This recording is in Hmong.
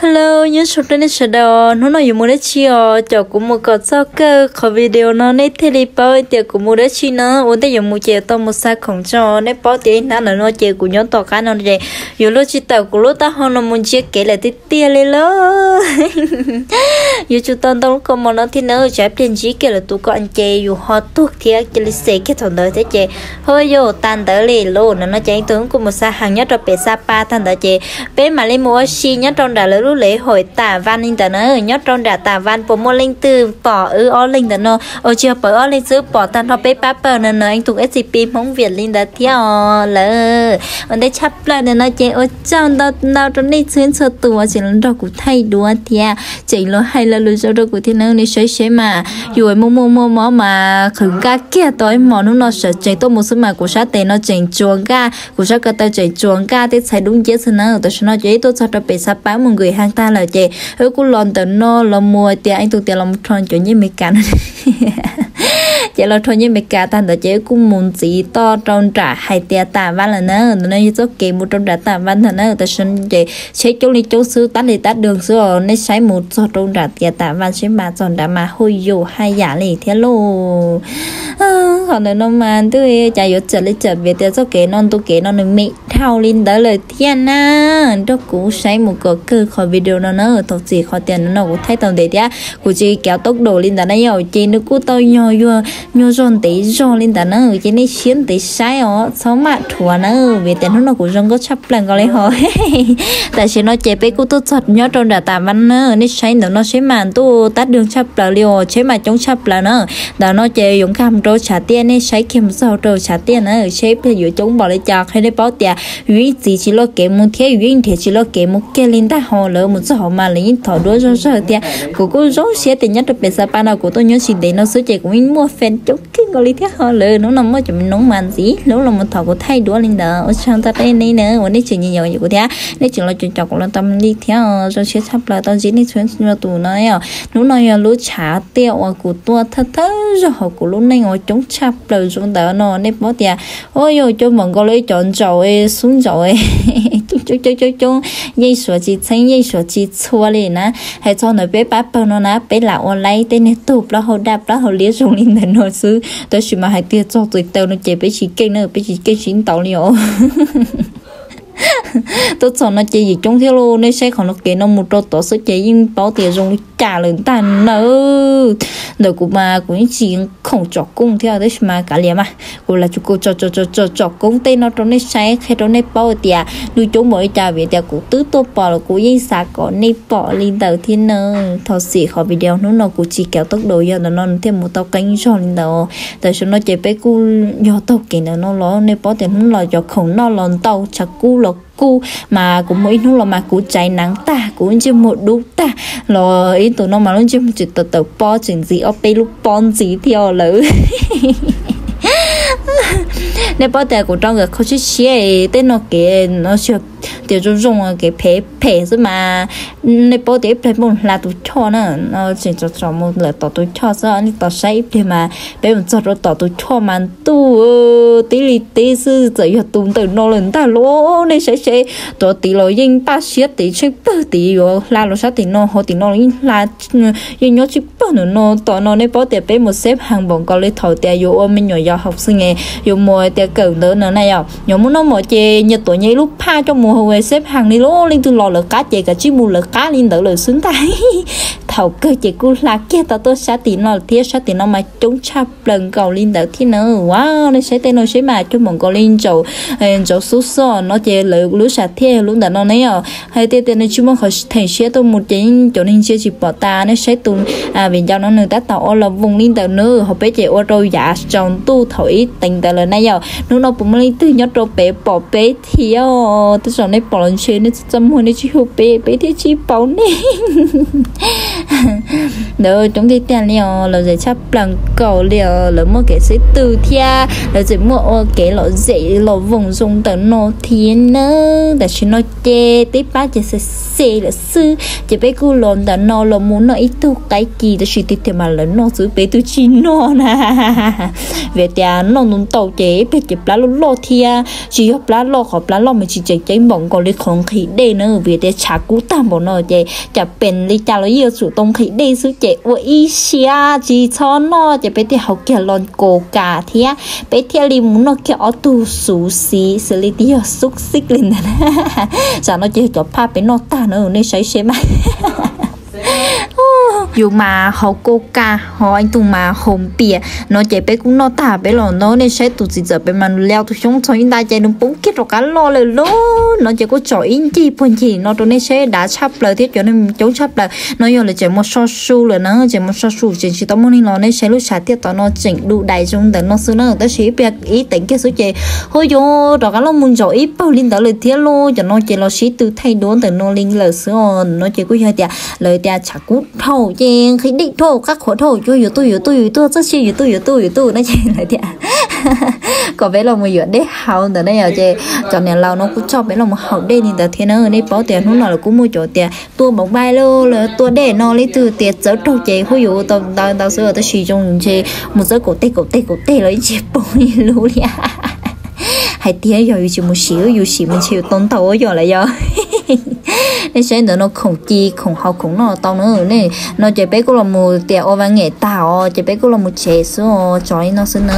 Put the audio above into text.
Hello, nyob zoo rau nej sawv daws, hnub no yuav mus dab tsi os? Caum kuv mus kom txog kawg qhov video no nej thiaj li paub tias kuv mus dab tsi no. Ua ntej yuav mus ces tau mus xa khoom tso, nej paub tias ib hnab ntawm no ces kuv nyob tom qab no ces yuav luag tsis tawm kuv lub taub hau no mus ntsia kev lawm tiag tiag li lauj. Yuav tsum tau ntau lub kaus mom no thiab na, tsam pliag ntsib kiag lawv tus ko ces yus ho tuag thiab cia li xes kiag thaum ntawd thiab ces, hos yog tas ntawd li lauj. Ntawm no ces ib tug kuj mus xa heev nyob rau pem Xa Pa tag ntawd ces peb mam li mus ua si nyob rau nram lawv lub lej hauj Tam Vas li ntawd na. Nyob rau nram Tam Vas puas muaj leej twg pom wb ob leeg ntawm no? Ua tsis yog pom wb ob leeg xwb, pom tag nrho peb pab pawg no no, ib tug S C P Hmoob Vias li ntawd thiab os lawm. Ua ntej tshaj plaws ntawm no ces ua tsaug ntau ntau rau nej txhua txhua tus uas tseem los nrog kuv thaij duab thiab tseem los hais lo lus zoo rau kuv thiab na. Nej saib seb mas, yus muaj muaj muaj mob mas qhwv nkaj kiag tau ib hmos, hnub no sawv tsees tuaj mus xwb mas kuv sab tes no tseem tsuas nkaj, kuv sab ko taw tseem tsuas nkaj, tej txhais dub nciab xwb na. Tam sim no ces ib tuaj txog rau pem Xa Pa mus nqis heev tag lawm ces wb kuj los ntawm no los mus tias ib tug tias los mus rho cov nyiaj Meskas no ces los rho nyiaj Meskas tag ntawd ces wb kuj mus ntxiv toj rau nram hais tias Tam Vas lawm na. Ntawm no yog txoj kev mus rau nram Tam Vas ntag na. Tam sim no ces tsheb coob li coob xwb, tab li tab dwg xwb os. Nej saib mus txog rau nram tias Tam Vas seb mas, txog nrad mas hauj yus haj yam li thiab lauj. Qhov ntawm no mas ntuj, cas yuav txawm li txawm vim tias txoj kev no ntu kev no nws me dhau li ntawd lawm thiab na. Nrog kuv saib mus kom kawg qhov video no na. Thov txim qhov tias hnub no kuv thaij tau ntev thiab kuv tsis kav tau daus li ntawd na yom, ces nws kuj tau nyuag, nyuag zog ntev zog li ntawd na, ces nej siab ntev saib os, txhob maj dhuav na, vim tias hnub no kuv zoo nkauj tshaj plaws nkaus li hos. Tam sim no ces peb kuj tuaj txog nyob rau nram Tam Vas na, nej saib ntawm no seb mas ntuj, tab dwg tshaj plaws li os, tsheb mas coob tshaj plaws na. Ntawm no ces yuav nkag mus rau tshav tiaj, nej saib kiag mus txog rau tshav tiaj na, seb pliag yuav coob npaum li cas. Qhia nej paub tias yus yeej txiv tsis loj kev mus thiab yus yeej nrhiav tsis loj kev mus kiag li ntag hos, lawv mus txog hauv mas lawv yeej thov duab zog zawg thiab. Kuv kuj zoo siab tias nyob rau pem Xa Pa no kuv tuaj nyob tsis ntev no xwb ces kuv yeej muaj fan coob kawg nkaus li thiab hos. Lawv hnub no muaj cov me noob mas ntxiv hnub los mus thov kuv thaij duab li ntawd. Ua tsaug ntau rau nej na uas nej tseem nyiam kuv thiab nej tseem los caum kuv los tau li thiab. Zoo siab tshaj plaws tau ntsib nej txhua tus no. Hnub no yog lub tshav tiaj uas kuv tuaj thawj thawj zaug hauv kuv lub neej uas coob tshaj plaws zoo ntawd no, nej paub tias, o, yog coob npaum nkaus li cov ntsaum, xub ntsaum coob coob coob coob, yeej suav tsis txheeb yeej suav tsis txhua li na. Hais txog ntawm peb pab pawg no na, peb lam ua laib tej niag tug plaub hau daj plaub hau liab zoo li ntawm no xwb, tab sis mas hais tias txog txais taw no ces peb tsis keej na, peb tsis keej sib ntaus li os. Tuaj txog no ces yim coob thiab lauj, nej saib qhov no kev no mus rau tod xwb ces yeej paub tias zoo li cas lawm ntag na. Ntawm kuv mas kuv yeej tsis khoom tsom koob thiab tab sis mas kav liam mas kuv lam tsuas tsom tsom tsom koob tej no rau nej saib, qhia rau nej paub tias nws coob npaum li cas, vim tias kuv twb tuaj pom lawm kuv yeej xav kom nej pom li ntawd thiab na. Thov txim qhov video hnub no kuv tsis kav tau daus, yog ntawm no nws thiaj mus tau qeeb zog li ntawd. Tam sim no ces peb kuj yog taug kev ntawm no los, nej paub tias hnub los cov khoom noj los ntau, tshav kub los kub, mas kuv muaj ib hnub los mas kuv tsaiv neev tag, kuv lub ntsej muag dub tag, los ib ntus no mas lub ntsej muag tseem tawm tawm pob, tseem ntxiv ob peb lub pob ntxiv thiab lawm. Nej paub tias kuv rau nkawd qhov siab siab, tej no kev no tsis yog tias zoo zoo, kev phem phem xwb mas. Nej paub tias ib pliag peb mus hla tus choj na, tseem tsom tsom mus lawm tom tus choj xwb, nej tos saib ib pliag mas peb mus txog rau tom tus choj mas ntuj, tib li tib xwb, txawm yog tus ntawm no lawm ntag los nej saib seb. Tuav tid los yeej npaj siab tid tsheej pawg tid yuav hla los sab tim no, hauv tim no los yeej hla, yeej nyob tsheej pawg ntawm no. Tom no nej paub tias peb mus xeb hees npaum nkaus li thaum tias yuav ua me nyuam yos haus xwb ne, yuav mus tias kawm ntawv no na yom, yuav muaj noj mov ces nyias tuav nyias ib lub phaj coj mus haus xeb hees li lauj, leej twg los lawv qab ces kav tsij mus lawv qab li ntawd lawm xwb ntag. Thaum kawg ces kuj hla kiag tau tuaj sab tim no thiab, sab tim no mas coob tshaj plaws nkaus li ntawd thiab na. Ua, nej saib tej no seb mas coob npaum nkaus li ntsaum, ntsaum xub xoj no ces lawv lub sam thiaj lub ntawm no ne yom. Hais tias tias nws tsis muaj qhov theem siab tuaj mus ces yeej cov neeg ntsia tsis pom tas. Nej saib tus viv ncaus no nws tab tom ua los voos li ntawm nws, ho peb ces ua rau yav tsaus ntuj thaum ib teev ntawd lawm na yom. Hnub no puas muaj leej twg nyob rau pem pom peb thiab? Tej zaum nej pom los ntshe nej txaj muag nej tsis hu peb, peb thiaj tsis paub nej. Ntawd coob tiag tiag li os, lom zem tshaj plaws nkaus li os, lawv muaj kev xib tw thiab lawv tseem muaj ua kev lom zem lom voos zoo ntawm no thiab nawb. Tam sim no ces teb pab ces xes xes lawm xwb, ces peb kuj los ntawm no los mus noj ib tug qaib kis, tab sis tiag tiag mas lawv noj xwb peb twb tsis noj na. Vim tias noj ntau ntau ces ib pliag ces plab loj loj thiab, tsis yog plab loj, qhov plab loj mas tsis tseem ceeb npaum nkaus li qhov nqhis dej na, vim tias tshav kub tag npaum no ces cas pes li cas los yeej yuav tsum tau nqhis dej xwb ces ua ib siab tsis txhob noj ces peb thiaj haus kiag los Coca thiab peb thiaj li mus noj kiag ob tug xuv xim xws li tias yog xub xib li ntawd. Tsam no ces cov phaj peb noj tag no nej saib seb mas. Yus mas haus Coca, ho ib tug mas haus npias no ces peb kuj noj tag peb los ntag. Nej saib tus txiv txawm pem mas nws leo tus xyoob txog ib nta ces nws poob kiag rov qab loj lawm lauj. No ces kuj tsom ib ncig puag ncig no rau nej saib, dav tshaj plaws thiab cov neeg coob tshaj plaws no. Yog lawv tseem mus so su lawm na, tseem mus so su tseem tsis tau muaj neeg los, nej saib lub tshav tiaj tom no tseem du dais zoo ntawm no xwb na, tab sis ib pliag ib teev kiag xwb ces hu yuav rov qab los mus ntsaum ib pawg li ntawd lawm thiab lauj. Cov no ces los sib tw thaij duab ntawm no li lawm xwb os. No ces kuj yog tias lawv tias tshav kub dhau ces nqhis dej dhau, qab qhuav dhau, yuav tuaj yuav tuaj yuav tuaj, txoj sia yuav tuaj yuav tuaj yuav tuaj no ces lawv tias kom peb los mus yuav dej haus ntawd na yom. Ces cov niam laus no kuj coj peb los mus haus dej li ntawd thiab na. Nej paub tias hnub no lawv kuj muaj cov tias tua npaum npaib lauj, lawv tua dej no leej twg tias txawv raug ces hu yuav tau ntawd ntawd xwb, tab sis zoo ntshe mus txawb kaum teg kaum teg kaum teg los ib ntsis poob ib lub li. Hais tias yog yus tsis mus sim, yus sim mas ntshe yus tau ntau yom lawm yog. Nej saib ntawm no khoom ci khoom haus khoom noj tau na. No ces peb kuj los mus tias ua vas ngem tag os ces peb kuj los mus tsev xwb os, tso li no xwb na.